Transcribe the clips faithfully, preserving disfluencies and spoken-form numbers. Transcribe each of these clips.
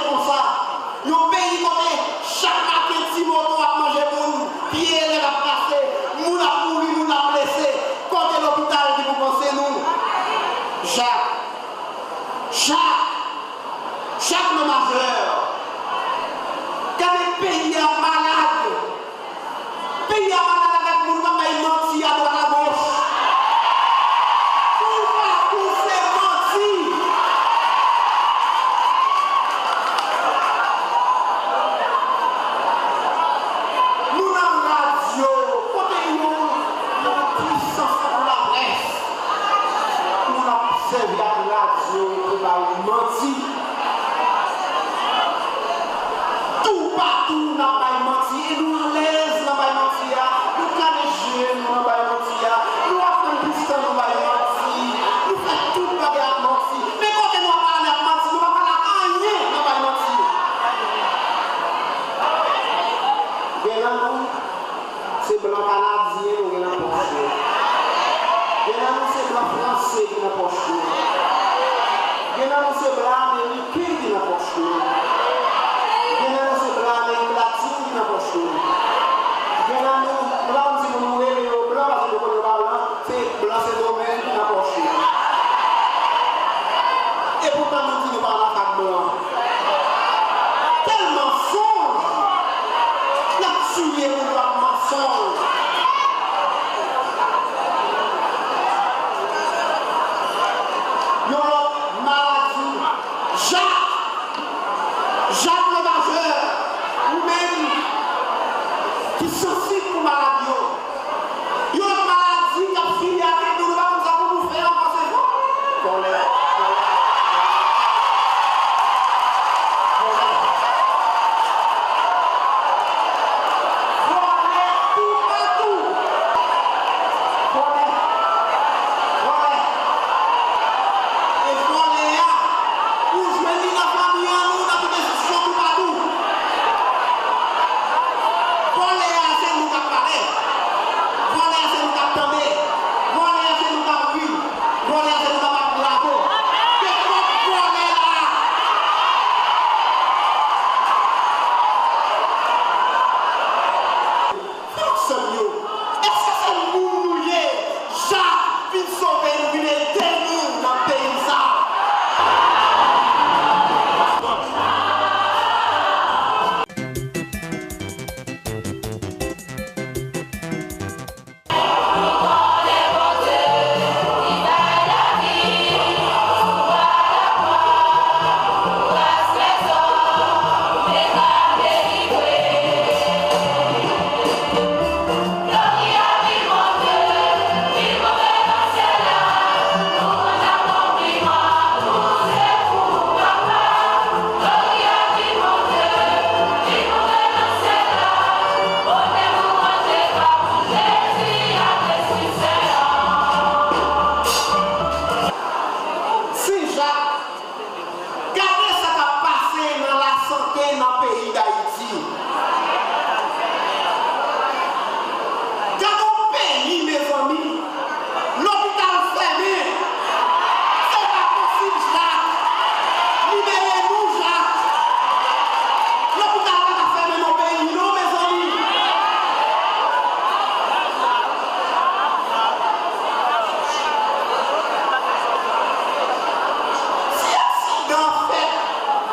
Konsa, yon peyi kote chak maten ti moto ap manje moun, pye elèv ap kase, moun ap mouri, moun ap blese, kote lopital ki pou panse nou? Jak, Jak, Jak nan majè. Gade peyi a malad. Peyi a malad avèk moun k ap bay manti adwat agoch. Toupatou se manti. Nou nan radyo, kote yon, yon pwisans pou laprès. Moun ap sèvi ak radyo pou bay manti. Toupatou n ap bay manti, e nou alèz nan bay manti a. Nou kale je nou nan bay manti a. Nou aprann plis tan nou bay manti. Nou fè tout bagay ak manti. Men kote nou ap pale ak manti, nou pa pale ak anyen nan bay manti. Gen nan nou, se blan kanadyen nou gen nan pòch nou. Gen nan nou se blan franse ki nan pòch nou. Gen nan nou se blan ameriken ki nan pòch nou. Gen nan nou se blan Amerik Latin ki nan pòch nou. Gen nan nou, m pa konn si moun nou rele yo blan paske nou konnen yo pa blan, se blan Sendomeng ki nan pòch nou. Epoutan nou di nou pa nan afè ak blan. Kèl mansonj! Y ap tiye moun yo ak mansonj. Yon lòt maladi, Jak, Jak Lemajè, ou menm ki sansib pou maladi yo. Yon lòt maladi k ap file ak nou, nou pa konn sa pou nou fè ankò, se vòlè. Vòlè. Vòlè. Vòlè toupatou. Vòlè. Vòlè. E vòlè a, ou jwenn li nan fanmi an nou, nan tout enstitisyon toupatou. Vòlè a se nou k ap pale. Vòlè a se nou k ap tande. Vòlè a se nou k ap ri. Vòlè a se nou k ap bat bravo. Se kont vòlè la. Frè ak sè m yo, èske se moun nou ye? Jak vin sove nou, vin ede nou nan peyi sa. Sen Jak, gade sa k ap pase nan lasante nan peyi Dayiti. Gade yon peyi, mezanmi. Lopital fèmen. Se pa posib, Jak. Libere nou, Jak. Lopital pa ka fèmen nan peyi, non, mezanmi. Si aksidan fèt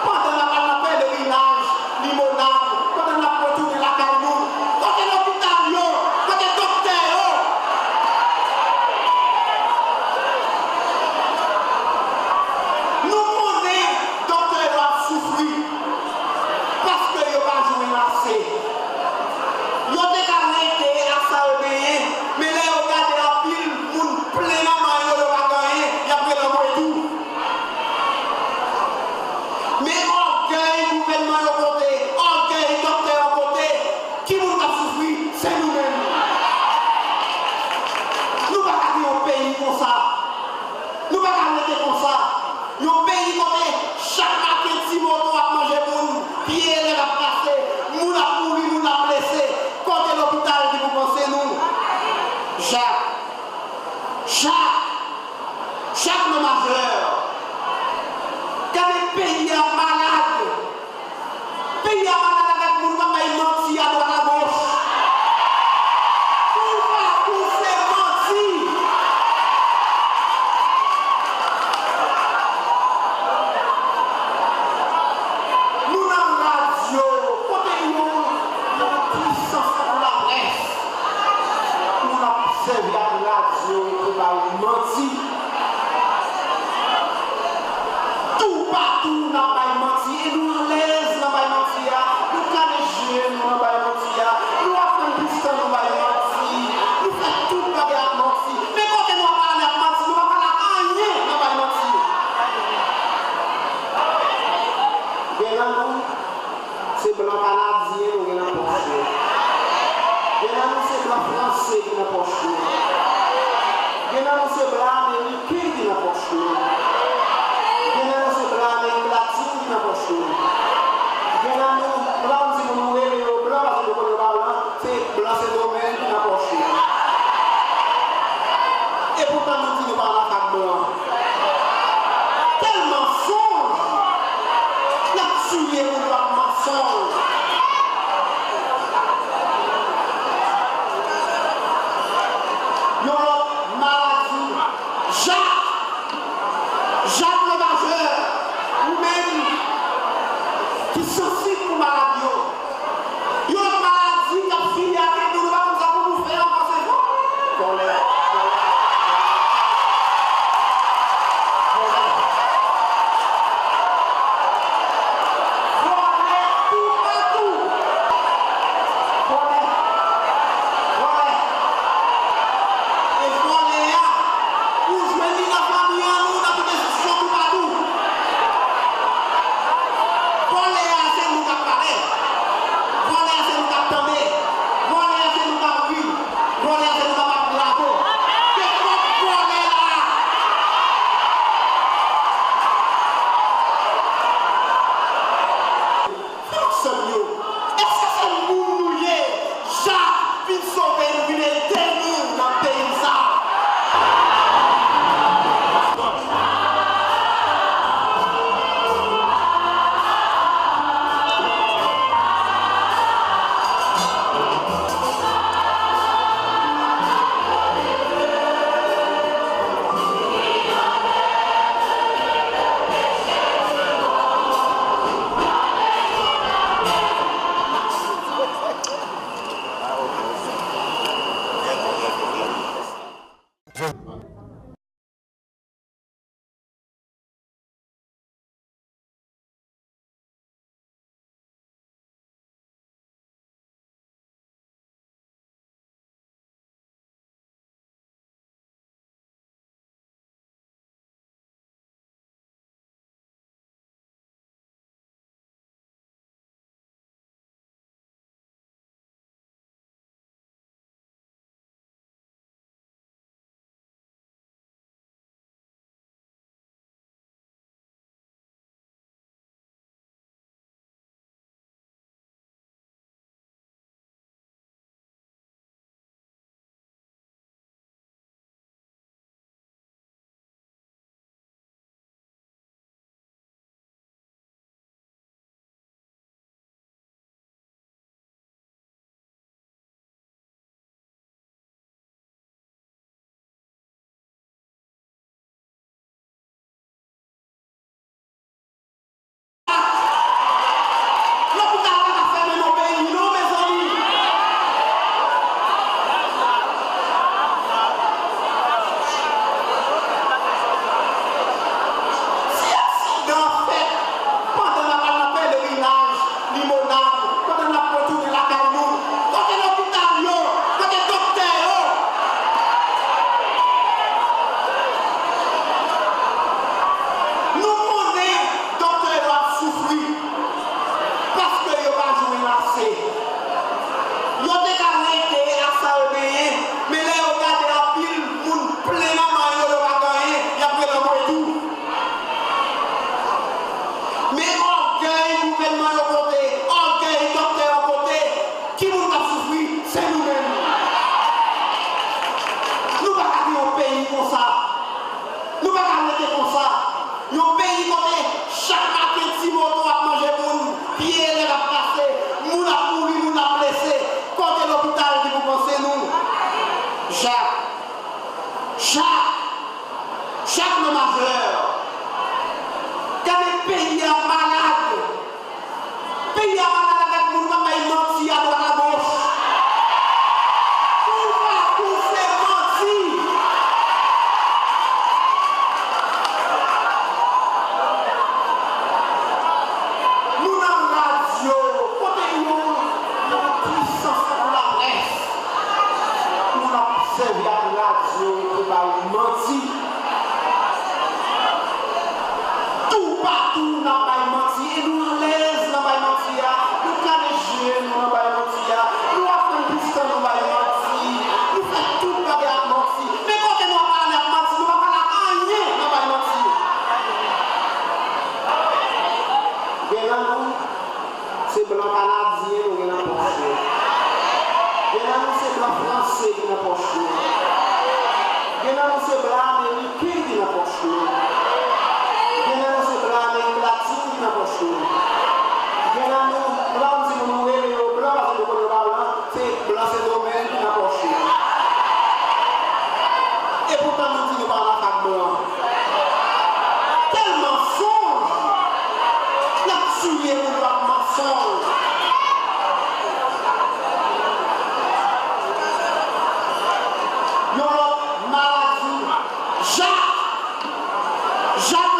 pandan n ap al nan pelerinaj, Limonad, pandan n ap retounen lakay nou, kote lopital yo? Kote doktè yo? Nou konnen doktè yo ap soufri paske yo pa jwenn ase. Yo te ka rete ak sa yo genyen, men lè yo gade anpil moun plen nan men yo, yo pa gen anyen, y ap rele anmwe tou. Men ògèy gouvènman yo kote, ògèy doktè yo kote, ki moun k ap soufri? Se nou menm. Nou pa ka gen yon peyi konsa. Nou pa ka rete konsa. Yon peyi kote chak maten ti moto ap manje moun, pye elèv ap kase, moun ap mouri, moun ap blese, kote lopital ki pou panse nou? Jak. Jak. Jak nan majè. Gade peyi a malad. Blan kanadyen nou gen nan pòch yo. Gen nan nou se blan franse ki nan pòch yo. Gen nan nou se blan ameriken ki nan pòch yo. Gen nan nou se blan Amerik Latin ki nan pòch yo. Gen nan nou, m pa konn si moun nou rele yo blan, paske nou konn yo pa blan, se blan Sendomeng ki nan pòch yo. Epoutan nou di nou pa makak blan. Kèl mansonj! Y ap tiye moun yo ak mansonj. Yon lòt maladi. Jak! Jak Lemajè, ou menm ki sansib pou maladi yo. Yon lòt maladi k ap fini ak nou, nou pa konn sa pou nou fè ankò, se vòlè. Vòlè. Vòlè. Vòlè toupatou. Vòlè. Vòlè. E vòlè a, ou jwenn li nan fanmi an nou, nan tout enstitisyon toupatou. Vòlè a se nou k ap pale. Vòlè a se nou k ap tande. Vòlè a se nou k ap ri. Vòlè a se nou k ap bat bravo. Se kont vòlè la. Frè ak sè m yo, èske se moun nou ye? Jak vin sove nou, vin ede nou nan peyi sa a. Lopital pa ka fèmen nan peyi non, mezanmi. Si aksidan fèt pandan n ap al nan pelerinaj, Limonad, pandan n ap retounen lakay nou, kote lopital yo? Kote doktè yo? Nou konnen doktè yo ap soufri paske yo pa jwenn ase. Yo te ka rete ak sa yo genyen, men lè yo gade anpil moun plen nan men yo, yo pa gen anyen, y ap rele anmwe tou. Men ògèy gouvènman yo kote, ògèy doktè yo kote, ki moun k ap soufri? Se nou menm. Nou pa ka gen yon peyi konsa. Nou pa ka rete konsa. Yon peyi kote chak maten ti moto ap manje moun, pye elèv ap kase, moun ap mouri, moun ap blese. Kote lopital ki pou panse nou? Jak. Jak. Jak Lemajè. Gade peyi a malad. Peyi a malad avèk moun k ap bay manti adwat agoch. Toupatou se manti. Nou nan radyo, kote yon, yon pwisans pou laprès. Moun ap sèvi ak radyo pou bay manti. Toupatou n ap bay manti e nou alèz nan bay manti a. ki nan pòch nou. Gen nan nou se blan ameriken ki nan pòch nou. Gen nan nou se blan Amerik Latin ki nan pòch nou. Gen nan nou, m pa konn si moun nou rele yo blan, paske nou konnen yo pa blan, se blan Sendomeng ki nan pòch nou. E poutan nou di nou pa nan fak blan. Kèl mansonj! Y ap tiye moun yo ak mansonj. Yon lòt maladi. Jak! Jak